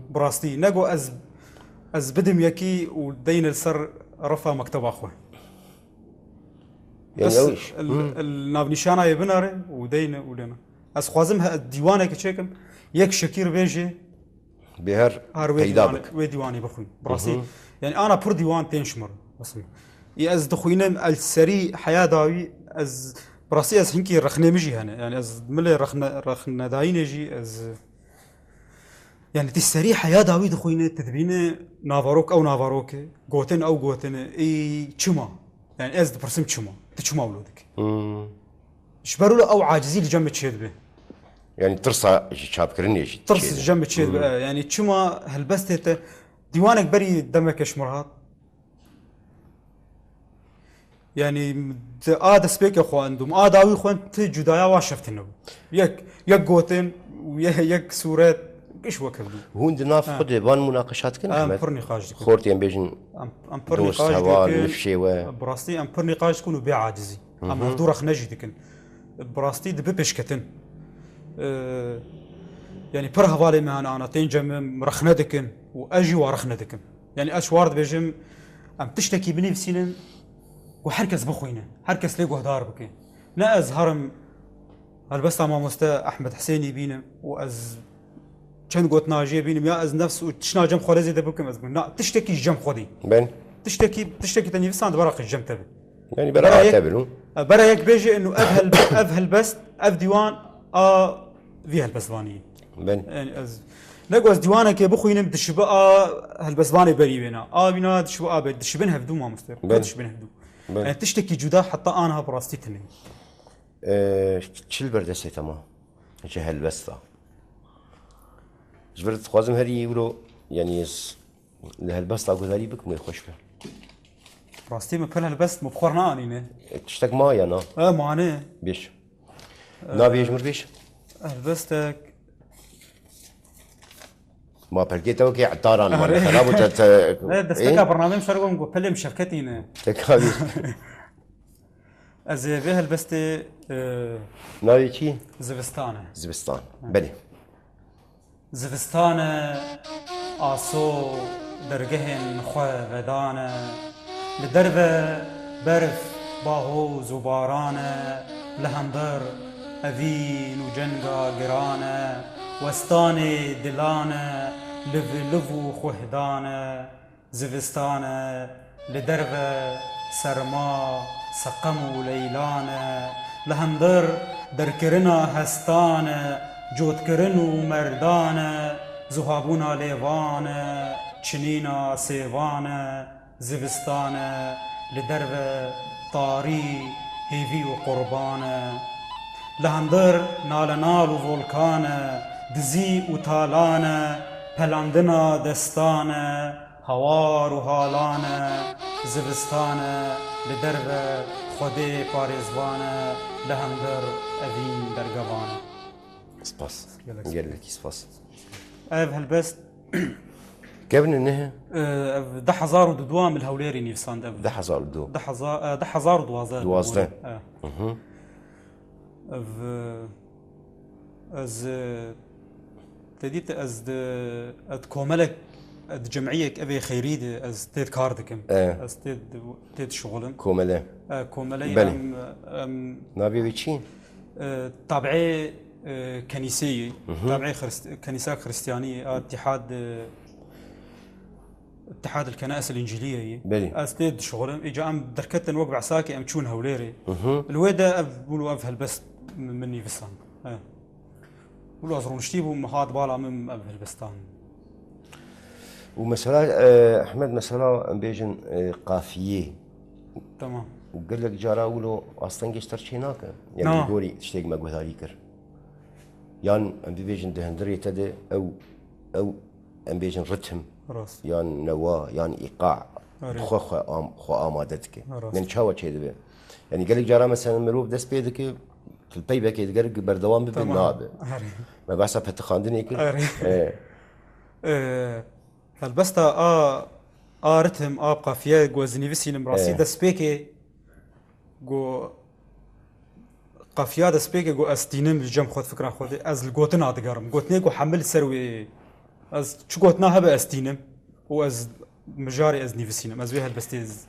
Bi rastî ne got ez ez bidim yekî û deyne li ser refa mekteba xwe. Yani Bes ew iş. el, el navnîşanayê binare û deyne û lêne. Ez xwazim he, dîwanekê çêkim, yek şekîr bêjê, Bê her her wê peyda dîwanê, bik. Wê dîwanê bixwîn. Bi rastî, yani ana pir dîwan tên şimir. Aslında. Ê ez dixwînim el serî heya dawî, ez bi rastî ez hinkî rexnê min jî hene. Yani ez milê rexne, rexnedayînê jî ez, yani tî serî heya dawî dixwîne, tu dibîne navarok ew navaroke, gotin ew gotine, ê çima? Yani ez dipirsim çima? Tu çima wilo dikî? Ji ber wilo ew acizî li cem min çêdibe. Yani tirsa ji çapkirinê jî Tirs çêdibe. Ji cem min çêdibe. E, yani çima helbestê te dîwanek berî demeke ji min re hat? Yani di a destpêke xwe endûm, a dawî xwe tu cudaya wa şeftine bû. Yek, yek gotin, ye-, yek sûret, giş wek hevdû. Hûn di nav xwe de van munaqeşa dikin, Em Ehmed? Pir nîqaş dikin. Xortê em bêjin Em, em pir dost, nîqaş heval, dikin. Nifşê we. Bi rastî em pir nîqaş dikin û bê acizî. Em hevdû rexne jî dikin. Bi rastî dibe pêşketin. Ee, yani pir hevalê me hene ana tên cem min rexne dikin û ez jî wa rexne dikim. Yani ez ji war dibêjim, em tiştekî binivîsînin û her kes bixwîne, her kes lê guhdar bike. Ne ez herim helbesta mamoste Ehmed Husênî bînim û ez çend gotina jê bînim ya ez nefs û tişna cem xwe re zêde bikim ez bim. Na, tiştekî ji cem xwe dî. Ben. Tiştekî, tiştekî te nivîsand were qî cem te be. Yani bera te bin. E, bera yek bêje inu ev, hel, ev helbest, ev dîwan a vî helbestvanî. Ben. Yani ez, ne ku ez dîwanekê bixwînim dişibe a helbestvanê berî wêna. A wîna dişibe a berî. Dişibin hevdû mamoste. Ben. Dişibin hevdû. Ben. Yani tiştekî cuda heta anha bi rastî tune. Ee, çil berdestê tema. Ji helbesta. Ji vir dixwazim herî wilo, yani ez li helbesta guhdarî bikim wê xweş be. Rastî min pir helbest min bi xwe re neanîne. E, tiştek ma ya na? E, mane. Bêj. Navê ji min bêj? Helbestek. Ma pelkê te wekî etaran ma xerab û te, te. Ne, desteka bernameyê min ser gom got pelê min şevketîne. Teka bêj. Ez ê vê helbestê, e, Navê çi? Zivistan e. Zivistan. Belê. Zivistan e, aso dergehên xwe vedane. Li derve berf, bahoz û baran e, li hember evîn û cenga giran e, westanê dilan e, liv liv û xuhdan e. Zivistan e, li derve serma, Seqem û leylan e, li hundir derkirina hestan e, cotkirin û merdan e, zuhabûna lêvan e, çinîna sêvan e, zivistan e, li derve tarî, hêvî û qurban e. Li hundir nalenal û volkan e, dizî û talan e, pelandina destan e, hawar û halan e, zivistan e, li derve Xwedê parêzvan e, li hundir evîn dergevan e. Spas. Gelek spas. Gelekî spas. Ev helbest Kevin e ne? Ev du hezar û duduwa min li Hewlêrê nivîsand ev. Du hezar û du. Du hezar, e, du hezar û duwazdeh. Duwazdeh. E. Mhm. Ev, e, ez, e, te dît ez di, ez di komelek, ez di cemiyek evê xeyrî de ez tê de kar dikim. E. Ez tê de, tê de şixulim. Komele. E, komele Belê. em, em Navê wê çi? E, tabiê, e, kenîseyê, Mhm. tabiê Xrist-, kenîsa Xristiyanî, a Îtîhad, e, Îtîhad el Kenaîs el Încîliyeyê. Belê. Ez tê dişixulim. Îca em derketin wek behsakê em çûn Hewlêrê. Mhm. Li wê de ev bûn û ev helbest min nivîsand. He. Wilo ez rûniştî bûm, hat bala min ev helbestan. Û mesela, e, Ehmed, mesela em bêjin, e, qafiyê. Tamam. Û gelek cara wilo astengê ji te re çê nake. Yani Na. Li gorî tiştê me guhdarî kir. Yan em bibêjin di hundirê te de ew, ew em bêjin ritim. Rast. Yan newa, yan îqa. Erê. Bi xwe xwe am-, xwe amade dike. Rast. Yani çawa çêdibe? Yani gelek cara mesela mirov dest pê dike, tu li peybekê digerî berdewam bibe, Tamam. nabe. Erê. Me behsa petixandinê kir. Erê. E. E, helbesta a, a ritim, a qafiye ku ez nivîsînim rastî E. destpêkê ku qafiya destpêkê ku ez tînim li cem xwe, fikra xwe de, ez li gotina digerim. Gotinê ku hemil ser wê, ez çi gotina hebe ez tînim û ez mijarê ez nivîsînim. Ez wê helbestê z-,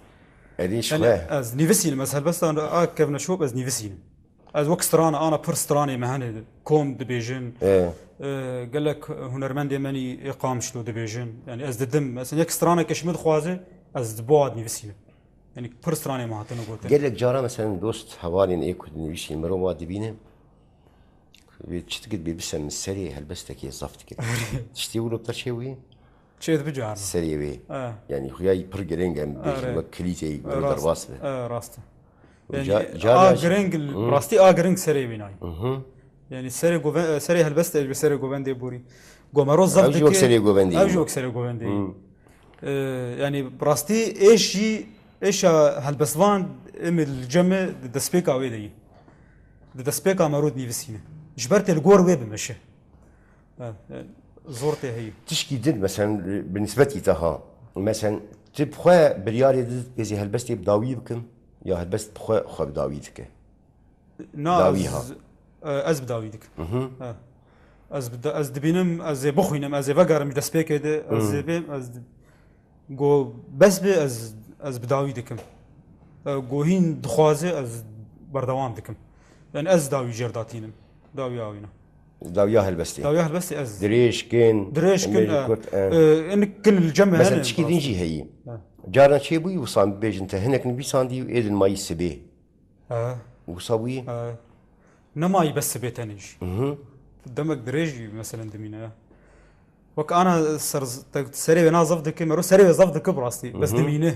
Erî ji yani xwe. ez nivîsînim, ez helbesta a kevneşop ez nivîsînim. Ez wek strana, ana pir stranê me hene, kom dibêjin. E. E, gelek hunermendê me nî ê Qamişlo dibêjin. Yani ez didim, mesela yek straneke ji min dixwaze, ez di bo ad nivîsînim. Yani pir stranê me hatine gotin. Gelek cara mesela dost hevalên ê ku dinivîsîn mirov wa dibîne, wê çi dikit bê bise min serê helbestekê zaf dikit. Tiştê wilo bi te çê wî? Çê dibe carna. Serê wê. E. Yani xuya yî pir giring em bêjin Erê. wek kilîteyî E, wilo rast. derbas be. E, rast. Û Yani ca-, a carna jî giring, Hı. rastî a giring serê wê nayî. Hı hı. Yani serê gove-, serê helbestê ji serê govendê borî. Gomero zaf Ew jî wek dike. serê govendê Ew yî. jî wek serê govendê yî. Hı. E, yani rastî êş jî, êşa helbestvan ê min li cem me di destpêka wê de yî. Di destpêka me rû dinivîsîne. Ji ber tê li gor wê bimeşe. E, e, zor tê heyî. Tişkî din, mesela, bi nisbetî te ha. Mesela, tu bi xwe biryarê didit, ez ê helbestê bi dawî bikim, ya helbest bi xwe, xwe bi dawî dike? Na, Dawî ez, ha. e, ez bi dawî dikim. Mhm. E, ez bi da-, ez dibînim, ez ê bixwînim, ez ê vegerim destpêkê de, ez Hı. ê bêm, ez di-, Go bes be, ez, ez bi dawî dikim. E, go hîn dixwaze, ez berdewam dikim. Yani ez dawî jêr datînim. Dawiya wîna. Dawiya helbestê. Dawiya helbestê ez. Dirêj kin, Dirêj em kin, bêjin e, kurt, e. e, in kin li cem me Mesela hene, tişkî din rast. jî heyî. Ha. Carna çêbûyî wisa bêjin te hinek nivîsandî û êdin mayî sibê. Ha. Wisa bûyî? Ha. Nemayî bes sibê tenê jî. Mhm. Demek dirêj jî meselen dimîne ya. Wek ana ser, te, serê wê na zaf dike, mero serê wê zaf dike bi rastî. Bes Mhm. dimîne.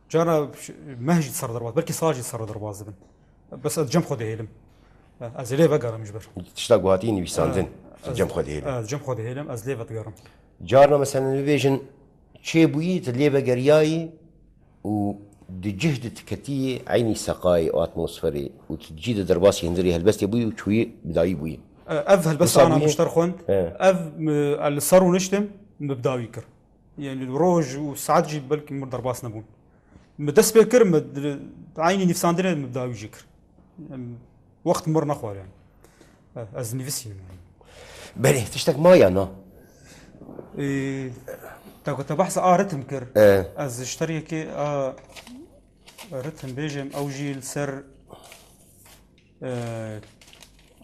Cara ş-, meh jî ser derbas, belkî sal jî ser derbas dibin. Bes ez cem xwe dihêlim. Ez ê lê vegerim ji ber. Tişta ku hatî nivîsandin, Ha, tu ez, cem xwe dihêlim. ha, ez cem xwe dihêlim, ez lê vedigerim. Carna mesela bibêjin çêbûyî, tu lê vegeriyayî û di cih de tu ketiyî eynî seqayê û atmosferê û tu cî de derbasî hundirê helbestê bûyî û çûyî bi dawî bûyî. E, ev helbesta Wisa ana bûyî? min ji te re xwend. E. Ev mi, li ser rûniştim, mi bi dawî kir. Yani roj û saet jî belkî mir derbas nebûn. Mi dest pê kir, mi di, eynî nivîsandinê mi bi dawî jî kir. Em, wext mir nexwar yani. Ez nivîsînim yani. Belê, tiştek ma ya na? Ee, te ku te behsa a ritim kir. E. Ez ji te re yekê a ritim bêjim, ew jî li ser, e,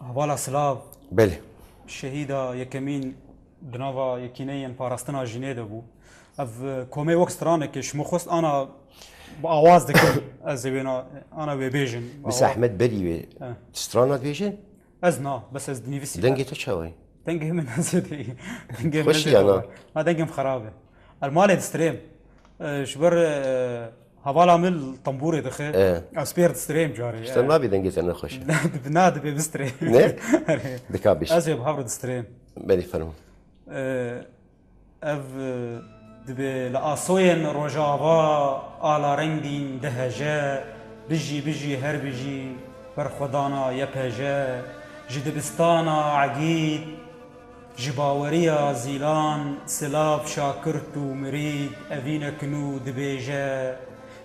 hevala silav. Belê. Şehîda yekemîn di nava yekîneyên parastina jinê de bû. Ev, e, komê wek stranekê ji min xwest ana bi awaz dikim, ez ê wêna ana wê bêjin. Bi Mesela awa- Ehmed Berî wê He. strana dibêje? Ez na, bes ez dinivîsî. Dengê te çawa ye? Dengê min ez ê dî. Dengê min Xweş ez ê ya na? dî. Na, dengê min xerab e. Ez malê distrêm. E, ji ber, e, hevala min li tembûrê dixe. E. Ez pêr distrêm carê. Ji te nabê dengê te nexweş e. Dibi-, na, dibê bistrêm. Ne? Erê. Dika bêj. Ez ê bi hev re distrêm. Belê, fermo. E, Ev, e, dibê li asoyên Rojava ala rengîn diheje, bijî, bijî, her bijî, berxwedana Y P J, ji dibistana Egîd, ji baweriya Zîlan, silav, şakirt û mirîd, evînek nû dibêje,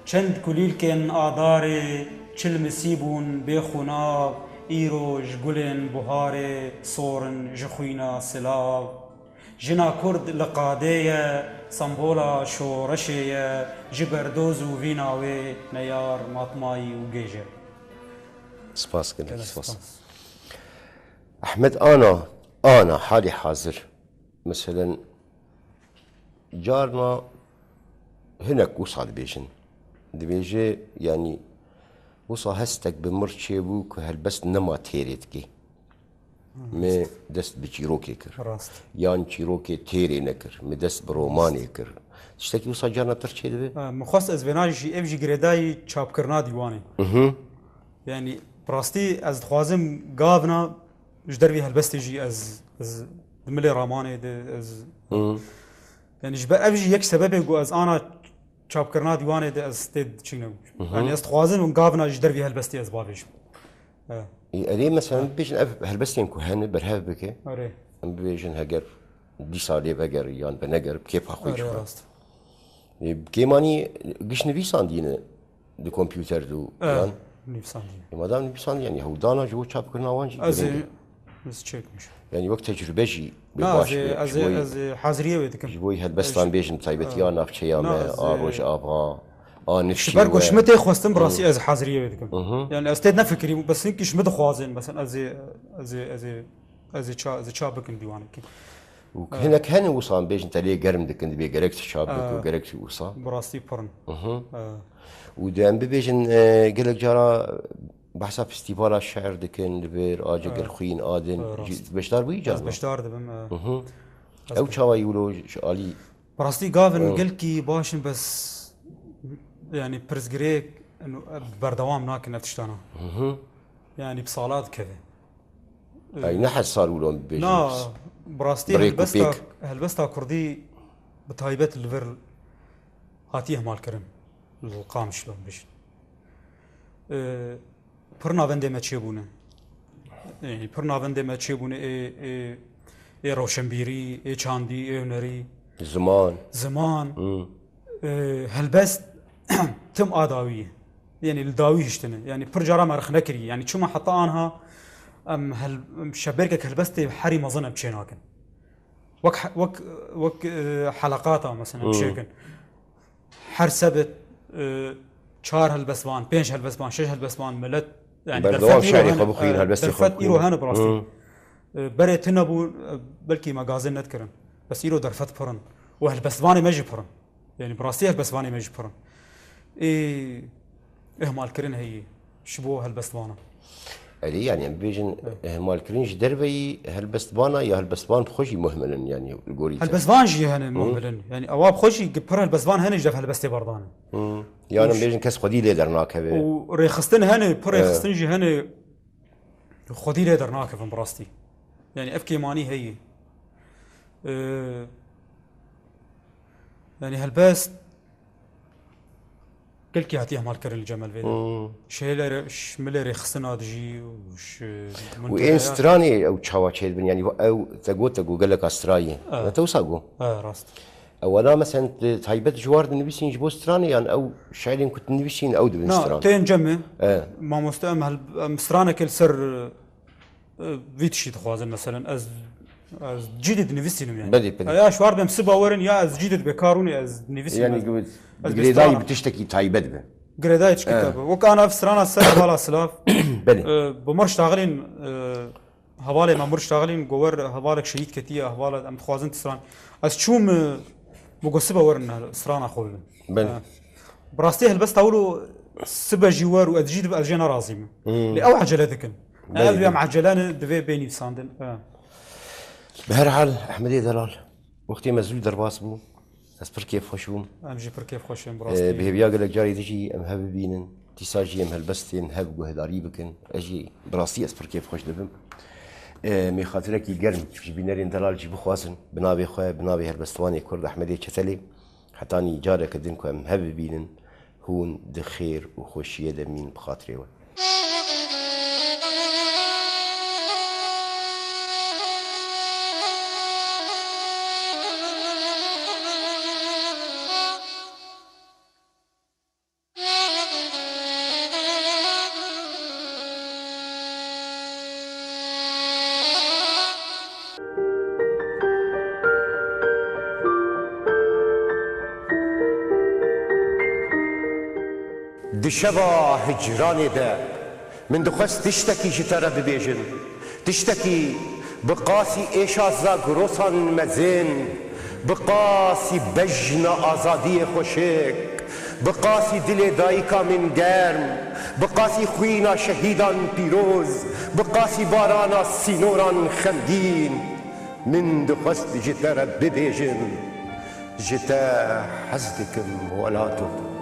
çend kulîlkên Adarê, çil misî bûn bê xunav, îro ji gulên buharê, sor in ji xwîna silav. Jina Kurd li qadê ye, sembola şoreşê ye, ji berdoz û vîna wê neyar matmayî û gêj e. Spas gelek, Gelek spas. spas. Ehmed ana, ana halî hazir. Meselen, carna hinek wisa dibêjin. Dibêje, yanî, wisa hestek bi mir çêbû ku helbest nema têrê dikê. Me dest bi çîrokê kir. Rast. Yan çîrokê têrê nekir. Me dest bi romanê kir. Tiştekî wisa carna pir çêdibe? Ha, min xwest ez vêna jî, ev jî girêdayî çapkirina dîwanê. Mhm. Yanî, bi rastî ez dixwazim gavna ji dervî helbestê jî ez, ez di milê ramanê de ez. Mhm. Yanî, ji ber ev jî yek sebebê ku ez ana çapkirina dîwanê de ez tê diçînim. Mhm. Yanî, ez dixwazim gavna ji dervî helbestê ez bavêjim. E. Ê, erê, mesela, em bibêjin ev helbestên ku hene berhev bike. Erê. Em bibêjin heger dîsa lê veger yan veneger, bi kêfa xwe Erê, ji xwe. rast. Ê, bi kêmanî giş nivîsandî ne di kompûter de û E, yan. nivîsandî ne. Ê, madam nivîsandî, yanî hewdana ji bo çapkirina wan jî Ez girîng ê, e. ez çêkim jî. Yanî wek tecrube jî bê Na, baş ez ê, be. ez Ji bo ê, ez ê haziriyê wê dikim. Ji bo helbestan Ez bêjin taybetiya navçeya Na, me, ez a ê, Rojava, a Nifşê Ji ber ku we. ji min tê xwestin, bi rastî ez haziriyê wê dikim. Mhm. Yani ez tê nefikirîm, bes hinkî ji min dixwazin, mesela ez ê, ez ê, ez ê, ez ê ça, ez ê ça bikim dîwanekî. Û hinek hene wisa em bêjin te lê germ dikin, dibê gerek tu ça bik û Ee, gerek tu wisa. Bi rastî pir in. Mhm. Ee, Û de em bibêjin, e, gelek cara behsa festîvala şiir dikin, li vir a Cegirxwîn, a din. Ee, rast. Jî beşdar bûyî Ez carna? beşdar dibim. Ee. Mhm. Ez Ew be- çawa yî wilo ji alî Bi rastî gavin Hı. gelkî baş in, bes, yani, pirsgirêk, eno, berdewam nakin ev tiştana. Mhm. Yani, bi sala dikeve. Ay, ne hez sal wilo em bibêjin Na, biz. bi rastî Bi rêk û helbesta, pêk. helbesta kurdî bi taybet li vir hatiye ihmalkirin. Li Qamişlo em bêjin. Ee, pir navendê me çêbûne. Ê, pir navendê me çêbûne ê, ê, ê rewşenbîrî, ê çandî, ê hunerî. Ziman. Ziman. Hı. Ê, helbest tim a dawî ye. Yani li dawî hiştine. Yani pir cara me rexne kiriye. Yani çima heta anha em hel, em şeberkek helbestê herî mezin em çênakin. Wek, wek, wek, e, heleqata mesela em Hmm. çêkin. Her sebit, e, çar helbestvan, pênc helbestvan, şeş helbestvan, millet, yani Berdewam derfet îro şerê hene, xwe bixwîn, e, helbestê derfet xwe îro bixwîn. hene bi rastî. Hmm. E, berê tune bû, e, belkî me gazin nedikirin. Bes îro derfet pir in. Û helbestvanê me jî pir in. Yani bi rastî helbestvanê me jî pir in. Ê, ihmalkirin heye ji bo helbestvanan. Erê, yani em bêjin ihmalkirin ji derveyî helbestvana ya helbestvan bi xwe jî muhmil in, yani li gorî te. Helbestvan jî hene muhmil in. Yani ewa bi xwe jî pir helbestvan hene ji dev helbestê berdane. Hmm. Yani em bêjin kes xwedî lê dernakeve. Û rêxistin hene, pir Evet. rêxistin jî hene xwedî lê dernakevin bi rastî. Yani ev kêmanî heye. Ee, yani helbest gelkî hatiye ihmalkirin li cem helvê de. Hmm. Şehê lê re-, ş-, milê rêxistina dijî û ş-, Û ên stranê ew çawa çêdibin, yani ew te got, te got geleka strayê. Evet. Ne te wisa got? Evet, rast. Ew wela mesela di taybet ji war dinivîsîn ji bo stranê, yan ew şehrên ku dinivîsîn ew dibin Na, stran? Tên cem e. Evet. Mamoste em hel-, em stranekê li ser, e, vî tiştî dixwazin, meselen, ez, ez cîdê dinivîsînim yani. Belê, belê. Ya şwar bem siba werin ya ez cîdê dibe karûnê ez dinivîsînim. Yani ez, bi ez girêdayî bestrana. Bi tiştekî taybet be. Girêdayî tiştekî Evet. taybet. Wek ana ev strana ser hevala silav. Belê. E, bi mir ştaxilîn, e, hevalê me mir ştaxilîn, gower hevalek şehîd ketiye, hevala em dixwazin ti stran. Ez çûm, e, bi gosiba werin strana xwe bibin. Belê. E, Bi rastî helbesta wilo sibe jî wer û ez jî dibe ez jê nerazî me. Lê ew ecele dikin. Belê, Ev ya belê. Ecelane divê bê nivîsandin. Ha. Bi her hal, Ehmedê Delal, wextê me zû derbas bû. Ez pir kêfxweş bûm. Em jî pir kêfxweş in, bi Ee, rastî. Bi hêviya gelek carê din jî em hev bibînin. Dîsa jî em helbestên hev guhdarî bikin. Ez jî bi rastî ez pir kêfxweş dibim. Ee, em ê xatirekî germ ji bînerên Delal jî bixwazin. Bi navê xwe, bi navê helbestvanê Kurd Ehmedê Çetelê. Hetanî careke din ku em hev bibînin, hûn di xêr û xweşiyê de mîn bi xatirê we. Di şeva hicranê de min dixwest tiştekî ji te re bibêjim. Tiştekî bi qasî êşa zagirosan mezin, bi qasî bejna azadiyê xweşik, bi qasî dilê dayika min germ, bi qasî xwîna şehîdan pîroz, bi qasî barana sînoran xemgîn. Min dixwest ji te re bibêjim, ji te hez dikim welato.